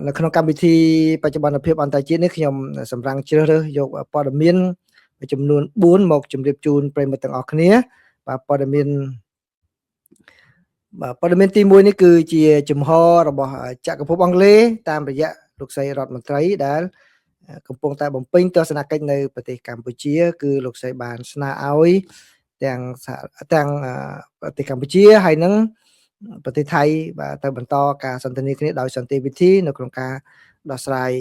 នៅក្នុងកម្មវិធីបច្ចុប្បន្នភាពអន្តរជាតិនេះខ្ញុំសម្រាំងជ្រើសរើសយកព័ត៌មានចំនួន4មកជម្រាបជូនប្រិយមិត្តទាំងអស់គ្នាបាទព័ត៌មានបាទព័ត៌មានទី1នេះគឺជាជំហររបស់ចក្រភពអង់គ្លេសតាមរយៈលោកស្រីរដ្ឋមន្ត្រីដែលកំពុងតែបំពេញទស្សនកិច្ចនៅប្រទេសកម្ពុជា គឺលោកស្រីបានស្នើឲ្យទាំងទាំងប្រទេសកម្ពុជាហើយនិងប្រទេសថៃបាទទៅបន្តការសន្ទនាគ្នាដោយសន្តិវិធីនៅក្នុងការដោះស្រាយ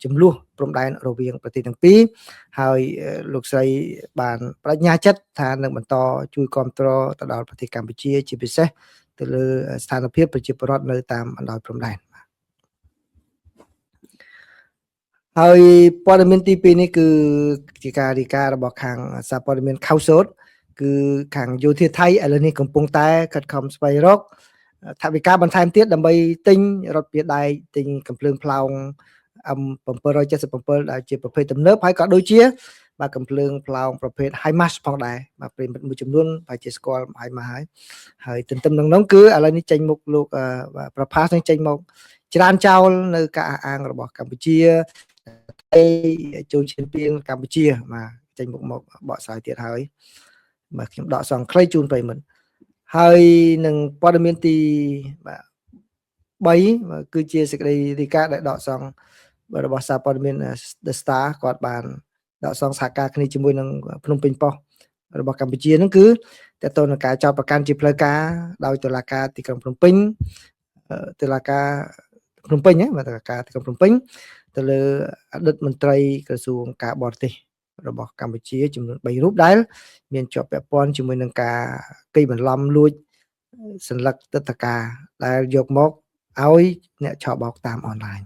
ចំនួនព្រំដែនរវាងប្រទេសទាំងពីរហើយលោកស្រីបានបដិញ្ញាចិត្តថានឹងបន្តជួយគ្រប់គ្រងទៅដល់ប្រទេសកម្ពុជាជាពិសេសទៅលើស្ថានភាពប្រជាពលរដ្ឋនៅតាមបណ្ដោយព្រំដែនហើយព័ត៌មានទី2នេះគឺជាការរាយការណ៍របស់ខាងសារព័ត៌មានខៅសូតគឺខាងយោធាថៃឥឡូវនេះកំពុងតែខិតខំស្វែងរកថវិកាបន្ថែមទៀតដើម្បីទិញរថពាដែកទិញកំភ្លើងផ្លោង M777 ដែលជាប្រភេទទំនើបហើយក៏ដូចជាបាទកំភ្លើងផ្លោងប្រភេទ HIMARS ផងដែរបាទប្រិយមិត្តមួយចំនួនប្រហែលជាស្គាល់ HIMARS ហើយហើយទន្ទឹមនឹងនោះគឺឥឡូវនេះចេញមុខលោកប្រផាសនឹងចេញមកច្រានចោលនៅការអះអាងរបស់កម្ពុជាថៃចូលឈានពានកម្ពុជាបាទចេញមុខមកបកស្រាយទៀតហើយបាទខ្ញុំដកសងខ្លីជូនប្រិយមិត្តហើយនឹងព័ត៌មានទីបាទ3គឺជាសេចក្តីរាយការណ៍ដែលដកសងរបស់សារព័ត៌មាន The Star គាត់បានដកសងសហការគ្នាជាមួយនឹងភ្នំពេញប៉ុស្តិ៍របស់កម្ពុជាហ្នឹងគឺតទៅនឹងការចោទប្រកាន់ជាផ្លូវការដោយតុលាការទីក្រុងភ្នំពេញតុលាការភ្នំពេញណាបាទតុលាការទីក្រុងភ្នំពេញទៅលើអតីតមន្ត្រីក្រសួងការបរទេសរបស់កម្ពុជាចំនួន3រូបដែលមានជាប់ពាក់ព័ន្ធជាមួយនឹងការកេងបន្លំលួចសន្លឹកទឹកតការដែលយកមកឲ្យអ្នកឆបោកតាមអនឡាញ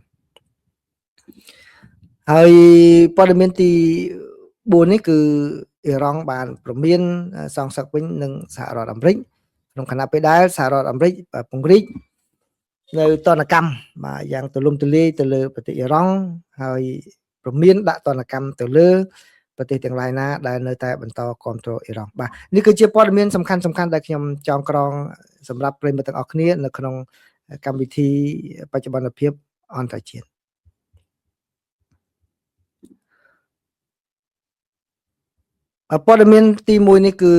ហើយព័ត៌មានទី4នេះគឺអ៊ីរ៉ង់បានព្រមានសងសឹកវិញនឹងសហរដ្ឋអាមេរិកក្នុងខណៈពេលដែលសហរដ្ឋអាមេរិកពង្រីកនៅទណ្ឌកម្មបាទយ៉ាងទូលំទូលាយទៅលើប្រទេសអ៊ីរ៉ង់ហើយព្រមានដាក់ទណ្ឌកម្មទៅលើប្រទេសទាំងឡាយណាដែលនៅតែបន្តគ្រប់គ្រងអ៊ីរ៉ង់បាទនេះគឺជាព័ត៌មានសំខាន់សំខាន់ដែលខ្ញុំចងក្រងសម្រាប់ប្រិយមិត្តទាំងអស់គ្នានៅក្នុងកម្មវិធីបច្ចុប្បន្នភាពអន្តរជាតិព័ត៌មានទី1នេះគឺ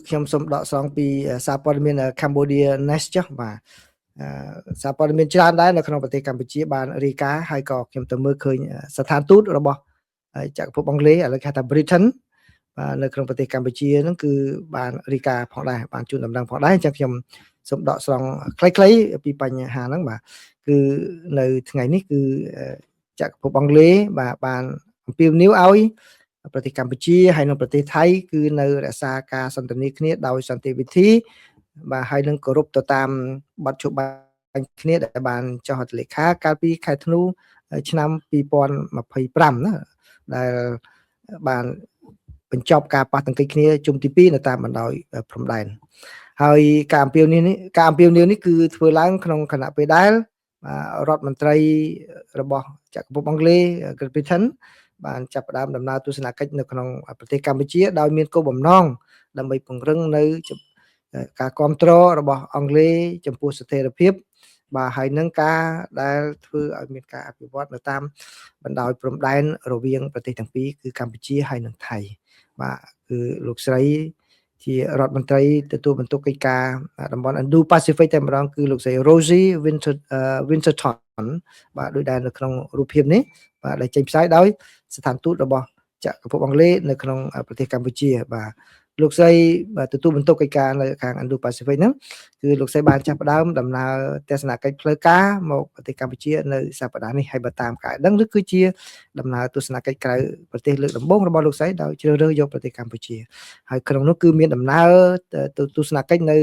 ខ្ញុំសូមដកស្រង់ពីសារព័ត៌មាន Cambodia Nest ចុះបាទសារព័ត៌មានច្រើនដែរនៅក្នុងប្រទេសកម្ពុជាបានរាយការណ៍ហើយក៏ខ្ញុំទៅមើលឃើញស្ថានទូតរបស់ចក្រភពអង់គ្លេសឥឡូវគេហៅថា Britain បាទនៅក្នុងប្រទេសកម្ពុជាហ្នឹងគឺបានរាយការណ៍ផងដែរបានជូនដំណឹងផងដែរអញ្ចឹងខ្ញុំសូមដកស្រង់ខ្លីៗពីបញ្ហាហ្នឹងបាទគឺនៅថ្ងៃនេះគឺចក្រភពអង់គ្លេសបាទបានអំពាវនាវឲ្យប្រទេសកម្ពុជាហើយនិងប្រទេសថៃគឺនៅរក្សាការសន្ទនាគ្នាដោយសន្តិវិធីបាទហើយនឹងគោរពទៅតាមបទជួបបាញ់គ្នាដែលបានចុះហត្ថលេខាកាលពីខែធ្នូឆ្នាំ2025ណាដែលបានបញ្ចប់ការប៉ះទង្គិចគ្នាជុំទី2នៅតាមបណ្ដោយព្រំដែនហើយការអំពាវនាវនេះការអំពាវនាវនេះគឺធ្វើឡើងក្នុងខណៈពេលដែលរដ្ឋមន្ត្រីរបស់ចក្រភពអង់គ្លេស Great Britain បានចាប់ផ្ដើមដំណើរទស្សនកិច្ចនៅក្នុងប្រទេសកម្ពុជាដោយមានគោលបំណងដើម្បីពង្រឹងនៅការគ្រប់គ្រងរបស់អង់គ្លេសចំពោះស្ថិរភាពបាទហើយនឹងការដែលធ្វើឲ្យមានការអភិវឌ្ឍនៅតាមបណ្ដោយព្រំដែនរវាងប្រទេសទាំងពីរគឺកម្ពុជាហើយនិងថៃបាទគឺលោកស្រីជារដ្ឋមន្ត្រីទទួលបន្ទុកកិច្ចការតំបន់ Indo-Pacific តែម្ដងគឺលោកស្រី Rosie Winterton បាទដោយដែលនៅក្នុងរូបភាពនេះបាទដែលចេញផ្សាយដោយស្ថានទូតរបស់ចក្រភពអង់គ្លេសនៅក្នុងប្រទេសកម្ពុជាបាទលោកស្រីបាទទទួលបន្ទុកកិច្ចការនៅខាង Indo-Pacific ហ្នឹងគឺលោកស្រីបានចាប់ផ្ដើមដំណើរទស្សនកិច្ចផ្លូវការមកប្រទេសកម្ពុជានៅសប្តាហ៍នេះហើយបើតាមការដឹងឬគឺជាដំណើរទស្សនកិច្ចក្រៅប្រទេសលើកដំបូងរបស់លោកស្រីដោយជ្រើសរើសយកប្រទេសកម្ពុជាហើយក្នុងនោះគឺមានដំណើរទស្សនកិច្ចនៅ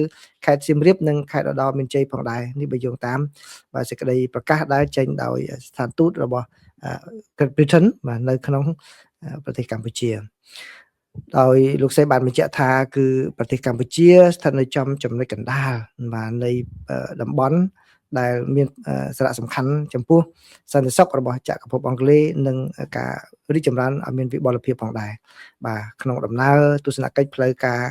ខេត្តសៀមរាបនិងខេត្តឧត្តរមានជ័យផងដែរនេះបើយោងតាមបាទសេចក្តីប្រកាសដែលចេញដោយស្ថានទូតរបស់ Great Britain បាទនៅក្នុងប្រទេសកម្ពុជាដោយលោកស្រីបានបញ្ជាក់ថាគឺប្រទេសកម្ពុជាស្ថិតនៅចំចំណុចកណ្ដាលបាទនៃតំបន់ដែលមានសារៈសំខាន់ចំពោះសន្តិសុខរបស់ចក្រភពអង់គ្លេសនិងការរីកចម្រើនឲ្យមានវិបុលភាពផងដែរបាទក្នុងដំណើរទស្សនកិច្ចផ្លូវការ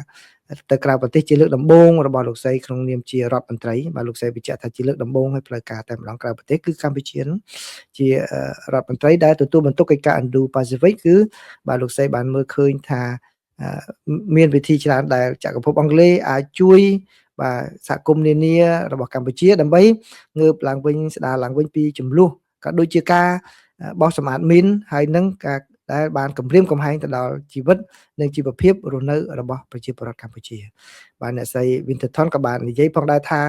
ទៅក្រៅប្រទេសជាលើកដំបូងរបស់លោកស្រីក្នុងនាមជារដ្ឋមន្ត្រីបាទលោកស្រីបញ្ជាក់ថាជាលើកដំបូងឲ្យផ្លូវការតែម្ដងក្រៅប្រទេសគឺកម្ពុជាជារដ្ឋមន្ត្រីដែលទទួលបន្ទុកកិច្ចការ Indo-Pacific គឺបាទលោកស្រីបានមើលឃើញថាមានវិធីច្រើនដែលចក្រភពអង់គ្លេសអាចជួយបាទសហគមន៍នានារបស់កម្ពុជាដើម្បីងើបឡើងវិញស្ដារឡើងវិញពីចំនួនក៏ដូចជាការបោះសម្អាតមីនហើយនឹងការដែលបានគម្រាមកំហែងទៅដល់ជីវិតនិងជីវភាពរស់នៅរបស់ប្រជាពលរដ្ឋកម្ពុជាបាទអ្នកស្រី Winterton ក៏បាននិយាយផងដែរថា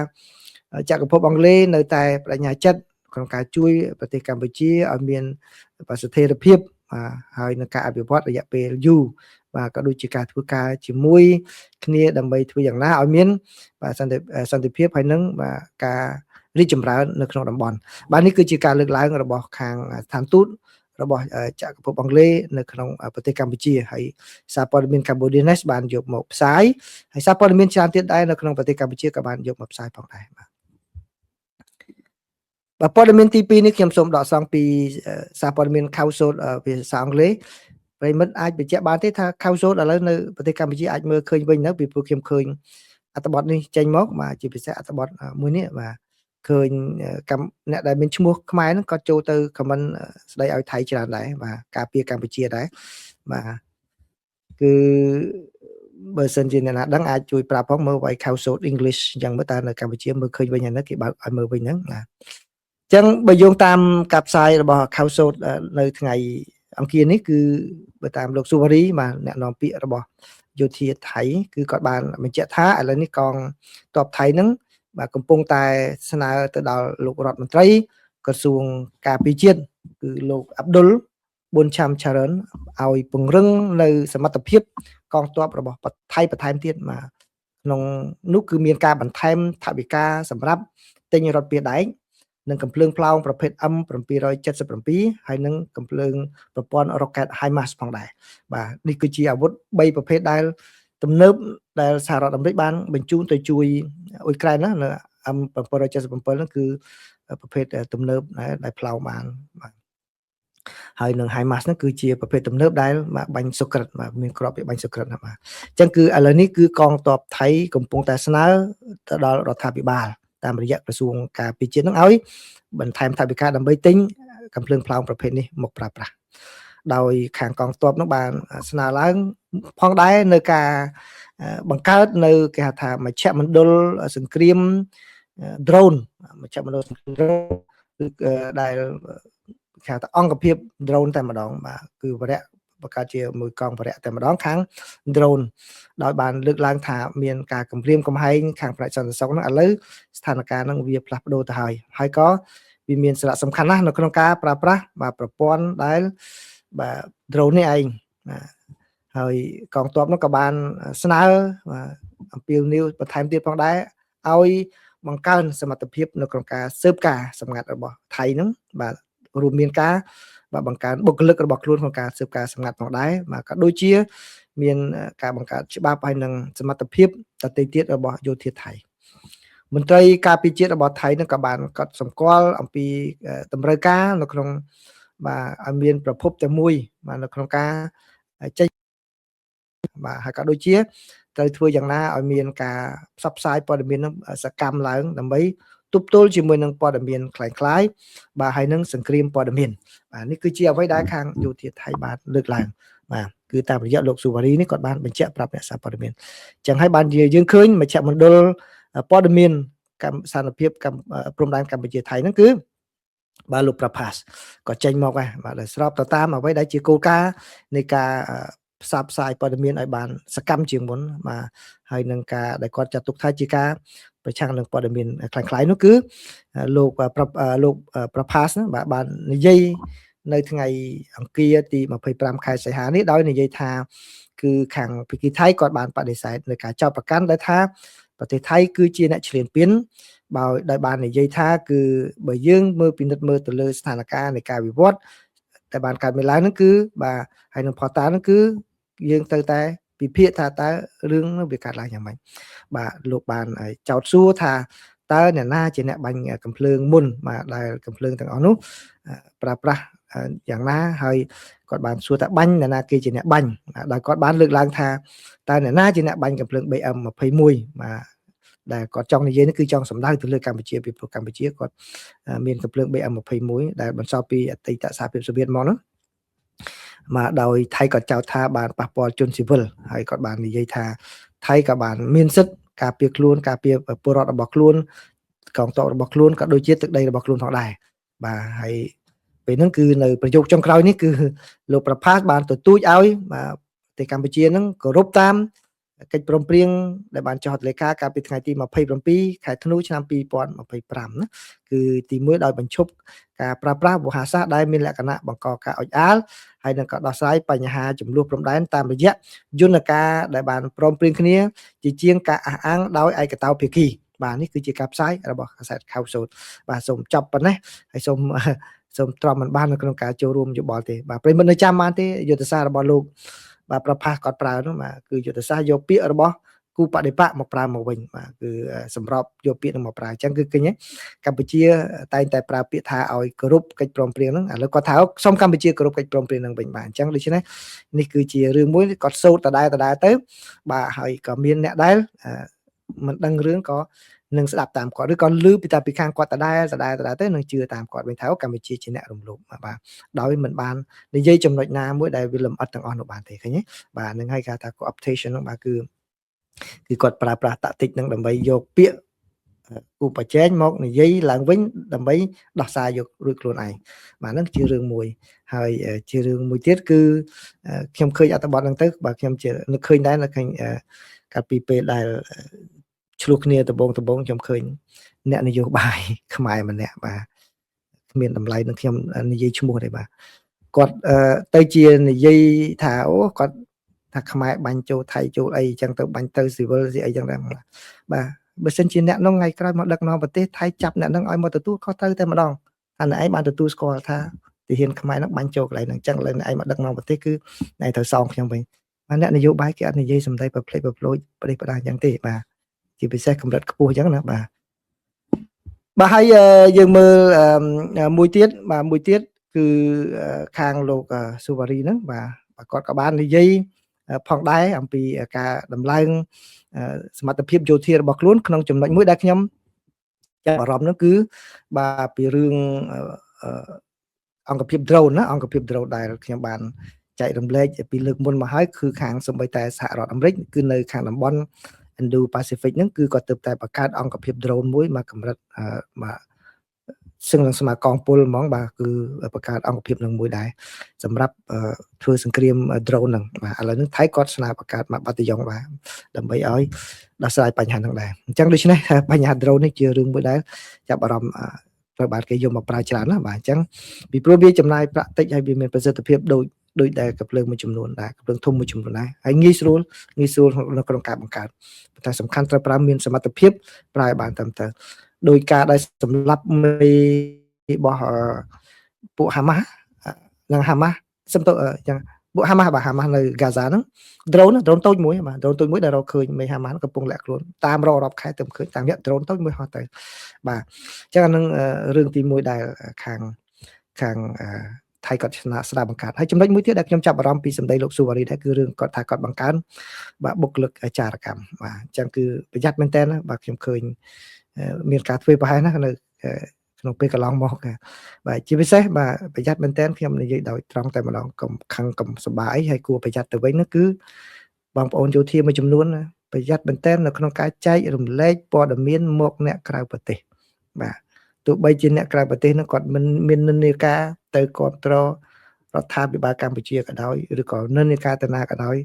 ចក្រភពអង់គ្លេសនៅតែបដិញ្ញាចិត្តក្នុងការជួយប្រទេសកម្ពុជាឲ្យមានស្ថិរភាពហើយនឹងការអភិវឌ្ឍរយៈពេលយូរបាទក៏ដូចជាការធ្វើការជាមួយគ្នាដើម្បីធ្វើយ៉ាងណាឲ្យមានបាទសន្តិភាពហើយនឹងបាទការរីកចម្រើននៅក្នុងតំបន់បាទនេះគឺជាការលើកឡើងរបស់ខាងស្ថានទូតរបស់ចក្រភពអង់គ្លេសនៅក្នុងប្រទេសកម្ពុជាហើយសារព័ត៌មាន Cambodia News បានយកមកផ្សាយហើយសារព័ត៌មានច្រើនទៀតដែរនៅក្នុងប្រទេសកម្ពុជាក៏បានយកមកផ្សាយផងដែរបាទបាទព័ត៌មានទី2នេះខ្ញុំសូមដកស្រង់ពីសារព័ត៌មាន Khaosod ភាសាអង់គ្លេសប្រិមិត្តអាចបញ្ជាក់បានទេថា Khaosod ឥឡូវនៅប្រទេសកម្ពុជាអាចមើលឃើញវិញនៅពីព្រោះខ្ញុំឃើញអត្ថបទនេះចេញមកបាទជាពិសេសអត្ថបទមួយនេះបាទឃើញកម្មអ្នកដែលមានឈ្មោះខ្មែរហ្នឹងក៏ចូលទៅ comment ស្ដីឲ្យថៃច្រើនដែរបាទការពារកម្ពុជាដែរបាទគឺបើសិនជាអ្នកណាដឹងអាចជួយប្រាប់ផងមើលវាយ Khaosod English អញ្ចឹងមើលតើនៅកម្ពុជាមើលឃើញវិញហ្នឹងគេបើកឲ្យមើលវិញហ្នឹងបាទអញ្ចឹងបើយោងតាមការផ្សាយរបស់ Khaosod នៅថ្ងៃអង្គារនេះគឺបើតាមលោកសុវរីបាទអ្នកនាំពាក្យរបស់យោធាថៃគឺគាត់បានបញ្ជាក់ថាឥឡូវនេះកងទ័ពថៃហ្នឹងបាទកំពុងតែស្នើទៅដល់លោករដ្ឋមន្ត្រីក្រសួងការពារជាតិគឺលោកអាប់ឌុលប៊ុនឆាំឆារិនឲ្យពង្រឹងនៅសមត្ថភាពកងទ័ពរបស់ថៃបន្ថែមទៀតបាទក្នុងនោះគឺមានការបន្ថែមថវិកាសម្រាប់ទិញរថពាដែកនិងកំភ្លើងផ្លោងប្រភេទ M777 ហើយនិងកំភ្លើងប្រព័ន្ធ Rocket HIMARS ផងដែរបាទនេះគឺជាអាវុធ3ប្រភេទដែលទំនើបដែលសហរដ្ឋអាមេរិកបានបញ្ជូនទៅជួយអ៊ុយក្រែនណានៅ M777 ហ្នឹងគឺប្រភេទទំនើបដែលផ្លោងបានបាទហើយនឹង HIMARS ហ្នឹងគឺជាប្រភេទទំនើបដែលបាញ់សុក្រិតបាទមានគ្រាប់វាបាញ់សុក្រិតណាបាទអញ្ចឹងគឺឥឡូវនេះគឺកងទ័ពថៃកំពុងតែស្នើទៅដល់រដ្ឋាភិបាលតាមរយៈក្រសួងការពារជាតិហ្នឹងឲ្យបន្ថែមថវិកាដើម្បីទិញកំភ្លើងផ្លោងប្រភេទនេះមកប្រើប្រាស់ដោយខាងកងទ័ពនោះបានស្នើឡើងផងដែរនៅការបង្កើតនៅគេហៅថាមជ្ឈមណ្ឌលសង្គ្រាម drone មជ្ឈមណ្ឌលសង្គ្រាម drone គឺដែលគេហៅថាអង្គភាព drone តែម្ដងបាទគឺវរៈបង្កើតជាមួយកងវរៈតែម្ដងខាង drone ដោយបានលើកឡើងថាមានការគម្រាមកំហែងខាងផ្នែកសន្តិសុខហ្នឹងឥឡូវស្ថានភាពហ្នឹងវាផ្លាស់ប្ដូរទៅហើយហើយក៏វាមានសារៈសំខាន់ណាស់នៅក្នុងការប្រើប្រាស់បាទប្រព័ន្ធដែលបាទ drone នេះឯងបាទហើយកងទ័ពនោះក៏បានស្នើបាទអំពាវនាវបន្ថែមទៀតផងដែរឲ្យបង្កើនសមត្ថភាពនៅក្នុងការស៊ើបការសម្ងាត់របស់ថៃហ្នឹងបាទរួមមានការបាទបង្កើនបុគ្គលិករបស់ខ្លួនក្នុងការស៊ើបការសម្ងាត់ផងដែរបាទក៏ដូចជាមានការបង្កើតច្បាប់ហើយនឹងសមត្ថភាពដទៃទៀតរបស់យោធាថៃមន្ត្រីការពារជាតិរបស់ថៃនឹងក៏បានកត់សម្គាល់អំពីតម្រូវការនៅក្នុងបាទឲ្យមានប្រភពតែមួយបាទនៅក្នុងការចេញបាទហើយក៏ដូចជាត្រូវធ្វើយ៉ាងណាឲ្យមានការផ្សព្វផ្សាយព័ត៌មាននឹងសកម្មឡើងដើម្បីទប់ទល់ជាមួយនឹងព័ត៌មានคล้ายៗបាទហើយនឹងសង្គ្រាមព័ត៌មានបាទនេះគឺជាអ្វីដែលខាងយោធាថៃបានលើកឡើងបាទគឺតាមរយៈលោកសុវរីនេះគាត់បានបញ្ជាក់ប្រាប់អ្នកសារព័ត៌មានអញ្ចឹងហើយបានយើងឃើញមជ្ឈមណ្ឌលព័ត៌មានកម្មសន្តិភាពកម្មព្រំដែនកម្ពុជាថៃហ្នឹងគឺបាទលោកប្រផាសក៏ចេញមកដែរបាទដែលស្របទៅតាមអ្វីដែលជាគោលការណ៍នៃការផ្សព្វផ្សាយព័ត៌មានឲ្យបានសកម្មជាងមុនបាទហើយនឹងការដែលគាត់ចាត់ទុកថាជាការប្រឆាំងនឹងព័ត៌មានคล้ายៗនោះគឺលោកលោកប្រផាសបាទបាននិយាយនៅថ្ងៃអង្គារទី25ខែសីហានេះដោយនិយាយថាគឺខាងភាគីថៃគាត់បានបដិសេធនៅការចោទប្រកាន់ដែលថាប្រទេសថៃគឺជាអ្នកឈ្លានពានបើដោយបាននិយាយថាគឺបើយើងមើលពិនិត្យមើលទៅលើស្ថានភាពនៃការវិវត្តដែលបានកើតមានឡើងហ្នឹងគឺបាទហើយនឹងផតាហ្នឹងគឺយើងត្រូវតែពិភាក្សាថាតើរឿងនោះវាកើតឡើងយ៉ាងម៉េចបាទលោកបានចោទសួរថា តើអ្នកណាជាអ្នកបាញ់កំភ្លើងមុនបាទដែលកំភ្លើងទាំងអស់នោះប្រើប្រាស់យ៉ាងណាហើយគាត់បានសួរថាបាញ់អ្នកណាគេជាអ្នកបាញ់ដោយគាត់បានលើកឡើងថាតើអ្នកណាជាអ្នកបាញ់កំភ្លើង BM21 បាទដែលគាត់ចង់និយាយនេះគឺចង់សម្ដៅទៅលើកម្ពុជាពីព្រោះកម្ពុជាគាត់មានកំភ្លើង BM21 ដែលបន្សល់ពីអតីតសហភាពសូវៀតមកនោះមកដោយថៃក៏ចោទថាបានប៉ះពាល់ជនស៊ីវិលហើយគាត់បាននិយាយថាថៃក៏បានមានសិទ្ធិការពារខ្លួនការពារពលរដ្ឋរបស់ខ្លួនកងទ័ពរបស់ខ្លួនក៏ដូចជាទឹកដីរបស់ខ្លួនផងដែរបាទហើយពេលហ្នឹងគឺនៅប្រយោគចុងក្រោយនេះគឺលោកប្រផាសបានទទូចឲ្យបាទប្រទេសកម្ពុជាហ្នឹងគោរពតាមកិច្ចព្រមព្រៀងដែលបានចុះហត្ថលេខាកាលពីថ្ងៃទី27ខែធ្នូឆ្នាំ2025ណាគឺទី1ដោយបញ្ឈប់ការប្រើប្រាស់វោហារសាស្ត្រដែលមានលក្ខណៈបង្កការអុចអាលហើយនឹងក៏ដោះស្រាយបញ្ហាចំនួនព្រំដែនតាមរយៈយន្តការដែលបានព្រមព្រៀងគ្នាជាជាងការអះអាងដោយឯកតោភាគីបាទនេះគឺជាការផ្សាយរបស់កាសែតខៅសូតបាទសូមចប់ប៉ុណ្ណេះហើយសូមសូមទ្រាំមិនបាននៅក្នុងការចូលរួមយោបល់ទេបាទប្រិយមិត្តនៅចាំបានទេយុទ្ធសាស្ត្ររបស់លោកបាទប្រផាសគាត់ប្រើនោះបាទគឺយុទ្ធសាស្ត្រយកពាក្យរបស់គូបដិបកមកប្រើមកវិញបាទគឺសម្របយកពាក្យនឹងមកប្រើអញ្ចឹងគឺឃើញកម្ពុជាតែងតែប្រើពាក្យថាឲ្យគោរពកិច្ចព្រមព្រៀងហ្នឹងឥឡូវគាត់ថាសូមកម្ពុជាគោរពកិច្ចព្រមព្រៀងហ្នឹងវិញបាទអញ្ចឹងដូច្នេះនេះគឺជារឿងមួយគាត់សូត្រដដែលដដែលទៅបាទហើយក៏មានអ្នកដែលមិនដឹងរឿងក៏នឹងស្ដាប់តាមគាត់ឬក៏ឮពីតាពីខាងគាត់ដដែលដដែលដដែលទៅនឹងជឿតាមគាត់វិញថាកម្ពុជាជាអ្នករំលោភបាទដោយមិនបាននិយាយចំណុចណាមួយដែលវាលម្អិតទាំងអស់នោះបានទេឃើញទេបាទនឹងហើយគេថា cooptation ហ្នឹងបាទគឺគាត់ប្រើប្រាស់តាក់ទិកហ្នឹងដើម្បីយកពាក្យគូប្រជែងមកនិយាយឡើងវិញដើម្បីដោះសារយករួចខ្លួនឯងបាទហ្នឹងជារឿងមួយហើយជារឿងមួយទៀតគឺខ្ញុំឃើញអត្ថបទហ្នឹងទៅបាទខ្ញុំជានឹកឃើញដែរនៅឃើញកាលពីពេលដែលឆ្លោះគ្នាដបងខ្ញុំឃើញអ្នកនយោបាយខ្មែរម្នាក់បាទគ្មានតម្លៃនឹងខ្ញុំនិយាយឈ្មោះទេបាទគាត់ទៅជានិយាយថាអូគាត់ថាខ្មែរបាញ់ចូលថៃចូលអីអញ្ចឹងទៅបាញ់ទៅស៊ីវិលស៊ីអីចឹងដែរបាទបើសិនជាអ្នកនោះថ្ងៃក្រោយមកដឹកនាំប្រទេសថៃចាប់អ្នកនឹងឲ្យមកទទួលខុសត្រូវតែម្ដងថាអ្នកឯងបានទទួលស្គាល់ថាទាហានខ្មែរនឹងបាញ់ចូលកន្លែងហ្នឹងអញ្ចឹងឥឡូវអ្នកឯងមកដឹកនាំប្រទេសគឺអ្នកឯងត្រូវសងខ្ញុំវិញបាទអ្នកនយោបាយគេអត់និយាយសម្ដីប្រផ្លេចប្រផ្លោចប្រទេសផ្ដាអញ្ចឹងទេបាទជាពិសេសកម្រិតខ្ពស់អញ្ចឹងណាបាទបាទហើយយើងមើលមួយទៀតបាទមួយទៀតគឺខាងលោកសុវរីហ្នឹងបាទគាត់ក៏បាននិយាយផងដែរអំពីការដំឡើងសមត្ថភាពយោធារបស់ខ្លួនក្នុងចំណុចមួយដែលខ្ញុំចាប់អារម្មណ៍នោះគឺបាទពីរឿងអង្គភាព drone ណាអង្គភាព drone ដែលខ្ញុំបានចែករំលែកពីលើកមុនមកហើយគឺខាងសំបីតែសហរដ្ឋអាមេរិកគឺនៅខាងតំបន់ Indo-Pacific ហ្នឹងគឺគាត់ទើបតែបង្កើតអង្គភាព drone មួយមកកម្រិតបាទសឹងនឹងសមាកងពលហ្មងបាទគឺបង្កើតអង្គភាពនឹងមួយដែរសម្រាប់ធ្វើសង្គ្រាម drone ហ្នឹងបាទឥឡូវហ្នឹងថៃគាត់ស្នើបង្កើតមកបាតយ៉ងបាទដើម្បីឲ្យដោះស្រាយបញ្ហាហ្នឹងដែរអញ្ចឹងដូច្នេះបញ្ហា drone នេះជារឿងមួយដែលចាប់អារម្មណ៍ត្រូវបានគេយកមកប្រើច្រើនណាបាទអញ្ចឹងពីព្រោះវាចំណាយប្រាក់តិចហើយវាមានប្រសិទ្ធភាពដូចដែលកំភ្លើងមួយចំនួនដែរកំភ្លើងធំមួយចំនួនដែរហើយងាយស្រួលនៅក្នុងការបង្កើតប៉ុន្តែសំខាន់ត្រូវប្រើមានសមត្ថភាពប្រើឲ្យបានត្រឹមត្រូវដោយការដែលសម្លាប់មេរបស់ពួកហាម៉ាស់និងហាម៉ាស់សំទោយ៉ាងពួកហាម៉ាស់បាទហាម៉ាស់នៅហ្គាហ្សាហ្នឹង drone តូចមួយបាទ drone តូចមួយដែលរកឃើញមេហាម៉ាស់កំពុងលាក់ខ្លួនតាមរករាប់ខែទៅឃើញតាមរយៈ drone តូចមួយហោះទៅបាទអញ្ចឹងអានឹងរឿងទី1ដែលខាងថៃគាត់ស្ដារបង្កើតហើយចំណុចមួយទៀតដែលខ្ញុំចាប់អារម្មណ៍ពីសម្ដីលោកស៊ូវ៉ារីដែរគឺរឿងគាត់ថាគាត់បង្កើនបាទបុគ្គលិកចារកម្មបាទអញ្ចឹងគឺប្រយ័ត្នមែនតើណាបាទខ្ញុំឃើញមានការធ្វើប្រហែសណានៅក្នុងពេលកន្លងមកបាទជាពិសេសបាទប្រយ័ត្នមែនតើខ្ញុំនិយាយដោយត្រង់តែម្ដងកុំខឹងកុំសប្បាយហើយគួរប្រយ័ត្នទៅវិញនោះគឺបងប្អូនយោធាមួយចំនួនណាប្រយ័ត្នមែនតើនៅក្នុងការចែករំលែកព័ត៌មានមកអ្នកក្រៅប្រទេសបាទទោះបីជាអ្នកក្រៅប្រទេសហ្នឹងគាត់មិនមាននិន្នាការទៅគ្រប់គ្រងរដ្ឋាភិបាលកម្ពុជាក៏ដោយឬក៏និន្នាការទៅណាក៏ដោយ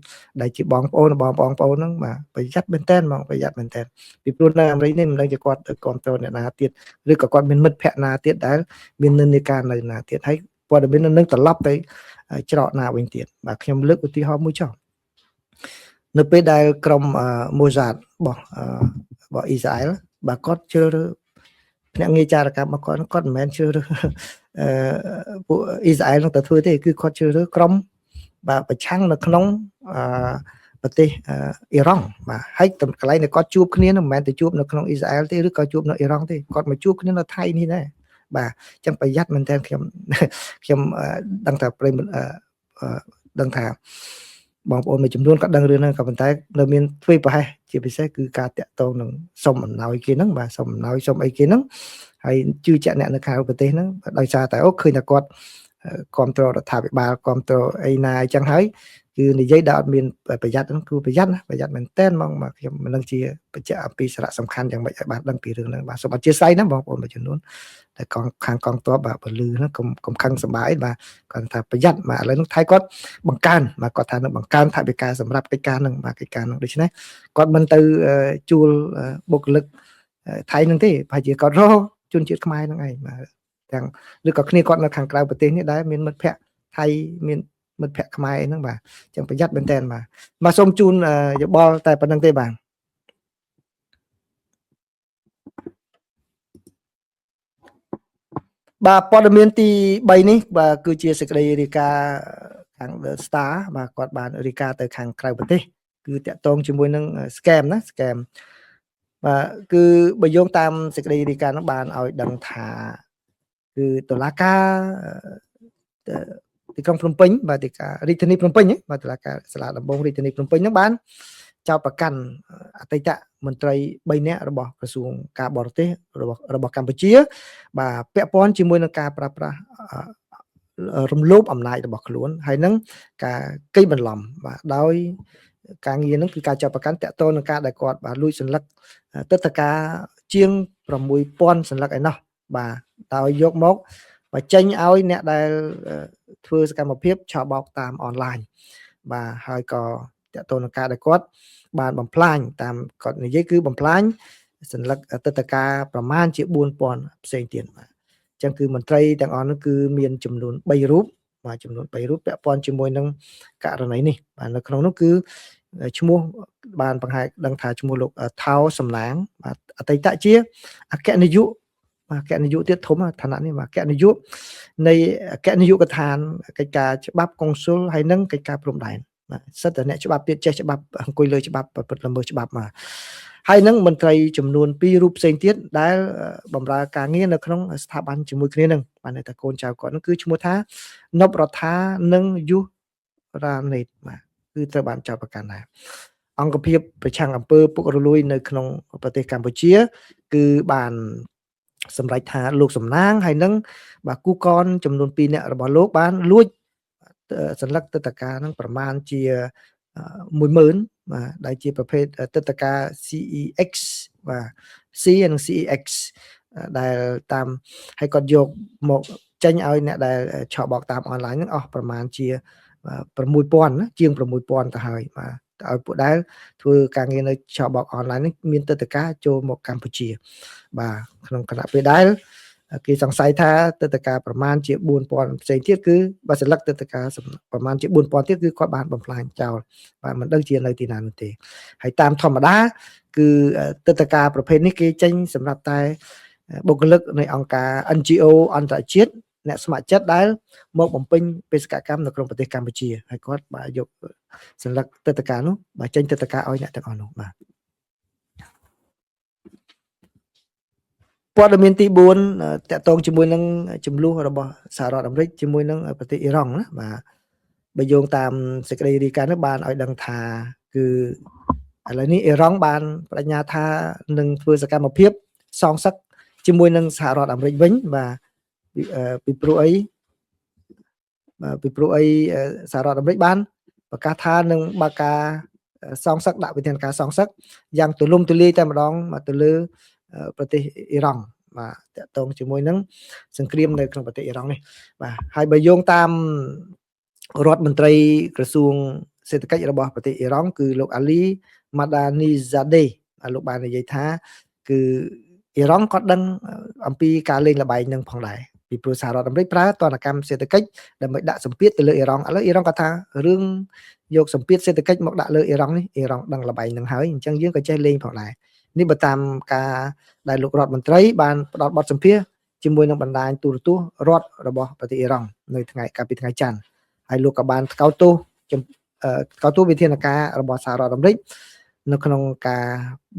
ដែលជាបងប្អូនបងប្អូនហ្នឹងបាទប្រយ័ត្នមែនតើហ្មងប្រយ័ត្នមែនតើពីព្រោះនៅអាមេរិកនេះមិនដឹងជាគាត់ទៅគ្រប់គ្រងអ្នកណាទៀតឬក៏គាត់មានមិត្តភក្តិណាទៀតដែលមាននិន្នាការនៅណាទៀតហើយព័ត៌មាននឹងត្រឡប់ទៅច្រកណាវិញទៀតបាទខ្ញុំលើកឧទាហរណ៍មួយចុះនៅពេលដែលក្រុមម៉ូហ្សាតរបស់អ៊ីស្រាអែលបាទគាត់ជ្រើសរើសភ្នាក់ងារចារកម្មរបស់គាត់គាត់មិនមែនជ្រើសរើសពួកអ៊ីស្រាអែលនឹងទៅធ្វើទេគឺគាត់ជ្រើសរើសក្រុមបាទប្រឆាំងនៅក្នុងអឺ ប្រទេសអ៊ីរ៉ង់បាទហើយកន្លែងដែលគាត់ជួបគ្នានឹងមិនមែនទៅជួបនៅក្នុងអ៊ីស្រាអែលទេឬក៏ជួបនៅអ៊ីរ៉ង់ទេគាត់មកជួបគ្នានៅថៃនេះដែរបាទអញ្ចឹងប្រយ័ត្នមែនតើខ្ញុំខ្ញុំដឹងថាប្រិយដឹងថាបងប្អូនមួយចំនួនក៏ដឹងរឿងហ្នឹងក៏ប៉ុន្តែនៅមានធ្វើប្រហែសជាពិសេសគឺការតាក់ទងនឹងសុំអំណោយគេហ្នឹងបាទសុំអំណោយសុំអីគេហ្នឹងហើយជឿជាក់អ្នកនៅក្រៅប្រទេសហ្នឹងដោយសារតែអូឃើញថាគាត់គ្រប់គ្រងរដ្ឋាភិបាលគ្រប់គ្រងអីណាអញ្ចឹងហើយគឺនិយាយដល់អត់មានប្រយ័ត្នហ្នឹងគឺប្រយ័ត្នណាប្រយ័ត្នមែនតើហ្មងបាទខ្ញុំមិនដឹងជាបញ្ជាក់អំពីសារៈសំខាន់យ៉ាងម៉េចឲ្យបានដឹងពីរឿងហ្នឹងបាទសូមអធិស្ឋានណាបងប្អូនមួយចំនួនតែកងខាងកងទ័ពបាទពលឺហ្នឹងកុំកុំខឹងសម្បាអីបាទគាត់ថាប្រយ័ត្នបាទឥឡូវហ្នឹងថៃគាត់បង្កើនបាទគាត់ថានឹងបង្កើនថវិកាសម្រាប់កិច្ចការហ្នឹងបាទកិច្ចការហ្នឹងដូច្នេះគាត់មិនទៅជួលបុគ្គលិកថៃហ្នឹងទេប្រហែលជាគាត់រកជនជាតិខ្មែរហ្នឹងឯងបាទទាំងឬក៏គ្នាគាត់នៅខាងក្រៅប្រទេសនេះដែរមានមិត្តភ័ក្តិថៃមានមិត្តភ័ក្តិខ្មែរហ្នឹងបាទអញ្ចឹងប្រយ័ត្នមែនតើបាទបាទសូមជូនយោបល់តែប៉ុណ្្នឹងទេបាទបាទព័ត៌មានទី3នេះបាទគឺជាសេចក្តីរាយការណ៍ខាង The Star បាទគាត់បានរាយការណ៍ទៅខាងក្រៅប្រទេសគឺតាក់ទងជាមួយនឹង scam ណា scam បាទគឺបើយោងតាមសេចក្តីរាយការណ៍នោះបានឲ្យដឹងថាគឺតុលាការទីក្រុងភ្នំពេញបាទទីការរាជធានីភ្នំពេញបាទតុលាការសាលាដំបងរាជធានីភ្នំពេញហ្នឹងបានចោទប្រកាន់អតីតមន្ត្រី3នាក់របស់ក្រសួងការបរទេសរបស់របស់កម្ពុជា បាទពាក់ព័ន្ធជាមួយនឹងការប្រើប្រាស់រំលោភអំណាចរបស់ខ្លួនហើយនឹងការកេងបន្លំបាទដោយការងារហ្នឹងគឺការចាប់ប្រកាន់តាក់ទងនឹងការដែលគាត់បាទលួចសន្លឹកទឹកតការជាង6000សន្លឹកឯណោះបាទដោយយកមកបញ្ចេញឲ្យអ្នកដែលធ្វើសកម្មភាពឆោបោកតាមអនឡាញបាទហើយក៏តាក់ទងនឹងការដែលគាត់បានបំផ្លាញតាមគាត់និយាយគឺបំផ្លាញសន្លឹកទឹកតការប្រមាណជា4000ផ្សេងទៀតបាទអញ្ចឹងគឺមន្ត្រីទាំងអស់នោះគឺមានចំនួន3រូបបាទចំនួន3រូបពាក់ព័ន្ធជាមួយនឹងករណីនេះបាទនៅក្នុងនោះគឺឈ្មោះបានបង្ហាញដឹងថាឈ្មោះលោកថោសំណាងបាទអតីតជាអគ្គនាយកបាទអគ្គនាយកទៀតធំឋានៈនេះបាទអគ្គនាយកនៃអគ្គនាយកដ្ឋានកិច្ចការច្បាប់កុងស៊ុលហើយនិងកិច្ចការព្រំដែនបាទសិតតែអ្នកច្បាប់ទៀតចេះច្បាប់អង្គុយលើច្បាប់ប្រព្រឹត្តល្មើសច្បាប់មកហើយនឹងមន្ត្រីចំនួន2រូបផ្សេងទៀតដែលបម្រើការងារនៅក្នុងស្ថាប័នជាមួយគ្នានឹងបាទតែកូនចៅគាត់នឹងគឺឈ្មោះថានប់រដ្ឋានិងយុរ៉ាណេតបាទគឺត្រូវបានចោទប្រកាន់ដែរអង្គភាពប្រឆាំងអំពើពុករលួយនៅក្នុងប្រទេសកម្ពុជា គឺបានសម្រេចថាលោកសំណាងហើយនឹងបាទគូកនចំនួន2នាក់របស់លោកបានលួចសន្លឹកទឹកតការនឹងប្រមាណជា10000បាទដែលជាប្រភេទទឹកតការ CEX បាទ C និង CEX ដែលតាមហើយគាត់យកមកចេញឲ្យអ្នកដែលឆោបោកតាមអនឡាញហ្នឹងអស់ប្រមាណជា6000ណាជាង6000ទៅហើយបាទឲ្យពួកដែលធ្វើការងារនៅឆោបោកអនឡាញនេះមានទឹកតការចូលមកកម្ពុជាបាទក្នុងគណៈពេលដែលគេសង្ស័យថាទឹកតការប្រមាណជា4000ផ្សេងទៀតគឺបើសន្លឹកទឹកតការប្រមាណជា4000ទៀតគឺគាត់បានបំផ្លាញចោលបាទមិនដឹងជានៅទីណានោះទេហើយតាមធម្មតាគឺទឹកតការប្រភេទនេះគេចេញសម្រាប់តែបុគ្គលិកនៃអង្គការ NGO អន្តរជាតិអ្នកស្ម័គ្រចិត្តដែលមកបំពេញបេសកកម្មនៅក្នុងប្រទេសកម្ពុជាហើយគាត់បាទយកសន្លឹកទឹកតការនោះបាទចេញទឹកតការឲ្យអ្នកទាំងអស់នោះបាទព័ត៌មានទី4តកតងជាមួយនឹងចំនួនរបស់សហរដ្ឋអាមេរិកជាមួយនឹងប្រទេសអ៊ីរ៉ង់ណាបាទបើយោងតាមសេចក្តីរាយការណ៍នោះបានឲ្យដឹងថាគឺឥឡូវនេះអ៊ីរ៉ង់បានបដិញ្ញាថានឹងធ្វើសកម្មភាពសងសឹកជាមួយនឹងសហរដ្ឋអាមេរិកវិញបាទពីព្រោះអីបាទពីព្រោះអីសហរដ្ឋអាមេរិកបានប្រកាសថានឹងបើកការសងសឹកដាក់វិធានការសងសឹកយ៉ាងទូលំទូលាយតែម្ដងបាទទៅលើប្រទេសអ៊ីរ៉ង់បាទតកតងជាមួយនឹងសង្គ្រាមនៅក្នុងប្រទេសអ៊ីរ៉ង់នេះបាទហើយបើយោងតាមរដ្ឋមន្ត្រីក្រសួងសេដ្ឋកិច្ចរបស់ប្រទេសអ៊ីរ៉ង់គឺលោកអាលីម៉ាដានីហ្សាដេលោកបាននិយាយថាគឺអ៊ីរ៉ង់ក៏ដឹងអំពីការលេងល្បែងនឹងផងដែរពីព្រោះសហរដ្ឋអាមេរិកប្រើទណ្ឌកម្មសេដ្ឋកិច្ចដើម្បីដាក់សម្ពាធទៅលើអ៊ីរ៉ង់ឥឡូវអ៊ីរ៉ង់ក៏ថារឿងយកសម្ពាធសេដ្ឋកិច្ចមកដាក់លើអ៊ីរ៉ង់នេះអ៊ីរ៉ង់ដឹងល្បែងនឹងហើយអញ្ចឹងយើងក៏ចេះលេងផងដែរនេះបើតាមការដែលលោករដ្ឋមន្ត្រីបានផ្ដល់បទសម្ភាសន៍ជាមួយនឹងបណ្ដាញទូរទស្សន៍រដ្ឋរបស់ប្រទេសអ៊ីរ៉ង់នៅថ្ងៃកាលពីថ្ងៃច័ន្ទហើយលោកក៏បានថ្កោលទោស ថ្កោលទោសវិធានការរបស់សហរដ្ឋអាមេរិកនៅក្នុងការ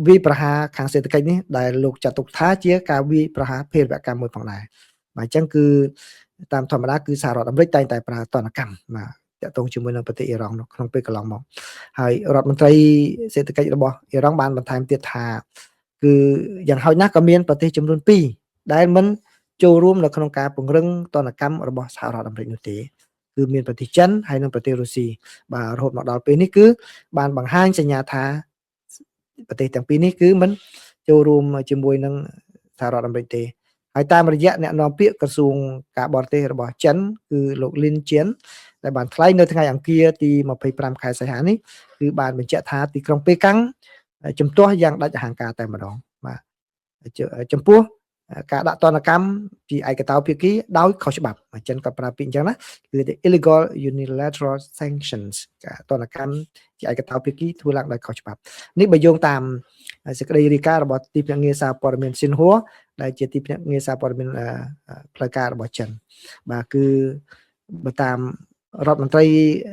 វាយប្រហារខាងសេដ្ឋកិច្ចនេះដែលលោកចាត់ទុកថាជាការវាយប្រហារភេរវកម្មមួយផងដែរបាទអញ្ចឹងគឺតាមធម្មតាគឺសហរដ្ឋអាមេរិកតែងតែប្រើទណ្ឌកម្មបាទតាក់ទងជាមួយនឹងប្រទេសអ៊ីរ៉ង់នៅក្នុងពេលកន្លងមកហើយរដ្ឋមន្ត្រីសេដ្ឋកិច្ចរបស់អ៊ីរ៉ង់បានបន្ថែមទៀតថាគឺយ៉ាងហោចណាស់ក៏មានប្រទេសចំនួន2ដែលមិនចូលរួមនៅក្នុងការពង្រឹងទណ្ឌកម្មរបស់សហរដ្ឋអាមេរិកនោះទេគឺមានប្រទេសចិនហើយនិងប្រទេសរុស្ស៊ីបាទរហូតមកដល់ពេលនេះគឺបានបង្ហាញសញ្ញាថាប្រទេសទាំងពីរនេះគឺមិនចូលរួមជាមួយនឹងសហរដ្ឋអាមេរិកទេហើយតាមរយៈអ្នកនាំពាក្យក្រសួងការបរទេសរបស់ចិនគឺលោកលីនជៀនដែលបានថ្លែងនៅថ្ងៃអង្គារទី25ខែសីហានេះគឺបានបញ្ជាក់ថាទីក្រុងប៉េកាំងជំទាស់យ៉ាងដាច់អហង្ការតែម្ដងបាទចំពោះការដាក់ទណ្ឌកម្មពីឯកតោភាគីដោយខុសច្បាប់ចិនក៏ប្រើពាក្យអញ្ចឹងណាគឺ illegal unilateral sanctions ការទណ្ឌកម្មជាឯកតោភាគីធ្វើឡើងដោយខុសច្បាប់នេះបើយោងតាមសេចក្តីរាយការណ៍របស់ទីភ្នាក់ងារសារព័ត៌មានស៊ីនហួរដែលជាទីភ្នាក់ងារសារព័ត៌មានផ្លូវការរបស់ចិនបាទគឺបើតាមរដ្ឋមន្ត្រី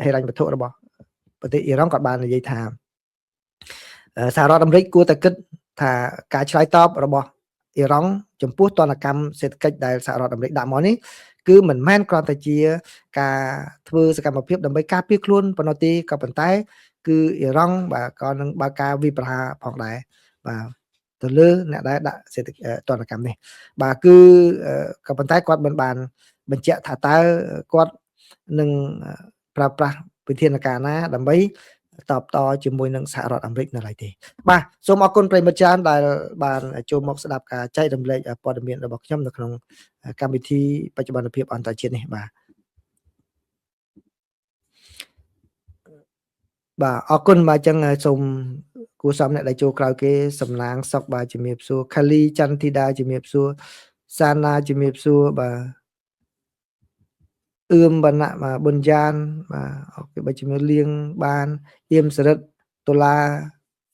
ហិរញ្ញវត្ថុរបស់ប្រទេសអ៊ីរ៉ង់ក៏បាននិយាយថាសហរដ្ឋអាមេរិកគួរតែគិតថាការឆ្លើយតបរបស់អ៊ីរ៉ង់ចំពោះទណ្ឌកម្មសេដ្ឋកិច្ចដែលសហរដ្ឋអាមេរិកដាក់មកនេះគឺមិនមែនគ្រាន់តែជាការធ្វើសកម្មភាពដើម្បីការពារខ្លួនប៉ុណ្ណោះទេក៏ប៉ុន្តែគឺអ៊ីរ៉ង់បាទក៏នឹងបើកការវាយប្រហារផងដែរបាទទៅលើអ្នកដែលដាក់សេដ្ឋទណ្ឌកម្មនេះបាទគឺក៏ប៉ុន្តែគាត់មិនបានបញ្ជាក់ថាតើគាត់នឹងប្រើប្រាស់វិធានការណាដើម្បីតបតជាមួយនឹងសហរដ្ឋអាមេរិកនៅឡើយទេបាទសូមអរគុណប្រិយមិត្តច្រើនដែលបានចូលមកស្ដាប់ការចែករំលែកព័ត៌មានរបស់ខ្ញុំនៅក្នុងកម្មវិធីបច្ចុប្បន្នភាពអន្តរជាតិនេះបាទបាទអរគុណបាទអញ្ចឹងសូមគួរសមអ្នកដែលចូលក្រោយគេសំណាងសុកបាទជំរាបសួរខាលីចន្ទធីតាជំរាបសួរសាណាជំរាបសួរបាទអឿមវណ្ណៈបាទប៊ុនយ៉ានបាទ OK បាទជំរាបលៀងបានអៀមសរិទ្ធដុល្លារ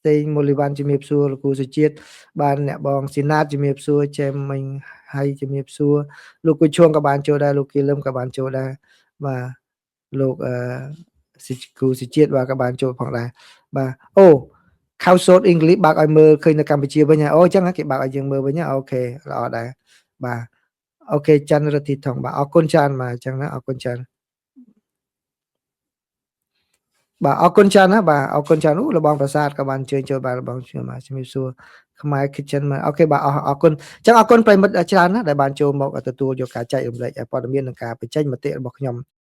សេងមូលីវ៉ាន់ជំរាបសួរលោកគ្រូសុជាតិបាទអ្នកបងស៊ីណាតជំរាបសួរចែមមិញហៃជំរាបសួរលោកគូឈួងក៏បានចូលដែរលោកគីលឹមក៏បានចូលដែរបាទលោកអឺគ្រូសុជាតិបាទក៏បានចូលផងដែរបាទអូខៅសូតអ៊ីងលីសបើកឲ្យមើលឃើញនៅកម្ពុជាវិញហើយអូអញ្ចឹងគេបើកឲ្យយើងមើលវិញ OK ល្អដែរបាទ OK ច័ន្ទរិទ្ធីថងបាទអរគុណច្រើនបាទអញ្ចឹងណាអរគុណច្រើនបាទអរគុណច្រើនណាបាទអរគុណច្រើនអូលបងប្រាសាទក៏បានអញ្ជើញចូលបាទលបងជំរាបសួរខ្មែរ Kitchen មក OK បាទអរគុណអញ្ចឹងអរគុណប្រិយមិត្តច្រើនណាស់ដែលបានចូលមកទទួលយកការចែករំលែកព័ត៌មាននិងការបញ្ចេញមតិរបស់ខ្ញុំ។